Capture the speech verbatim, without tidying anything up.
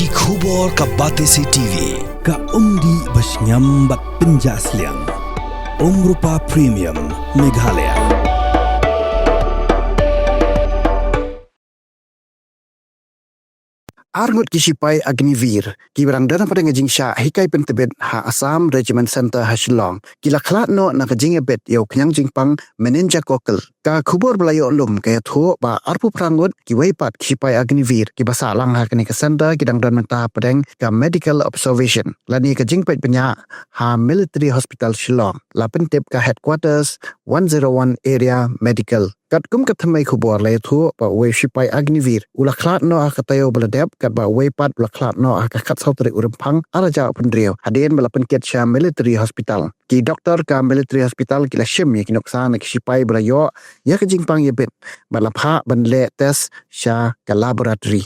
Ki khubor ka Batesi T V, ka umdih ba shngiam bad pynjah sliang. Umrupa Premium, Meghalaya. Arngut ki shipai Agniveer kiba dang don hapdeng ka jingshah hikai pyntbit ha Assam Regiment Centre ha Shillong ki la khlad noh na ka jingïabit ïa u khñiang jingpang meningococcal. Ka khubor ba la ïoh lum ka ïathuh ba arphew phra ngut kiwei pat ki shipai Agniveer kiba sah lang ha kane ka centre ki dang don mynta hapdeng ka medical observation lane ka jingpeit bniah ha Military Hospital Shillong, la pyntip ka Headquarters one zero one Area Medical. Katkum ka thymmei khubor la ïathuh ba uwei u shipai Agniveer u la khlad noh ha ka taïew ba la dep, katba uwei pat u la khlad noh ha ka khatsaw tarik u Rymphang ar hajar arphew hynriew hadien ba la pynkit sha Military Hospital. Ki doktor ka Military Hospital ki la shim ïa ki nuksa na ki shipai ba la ïoh ïa ka jingpang ïabit bad la phah ban leh test sha ka laboratory.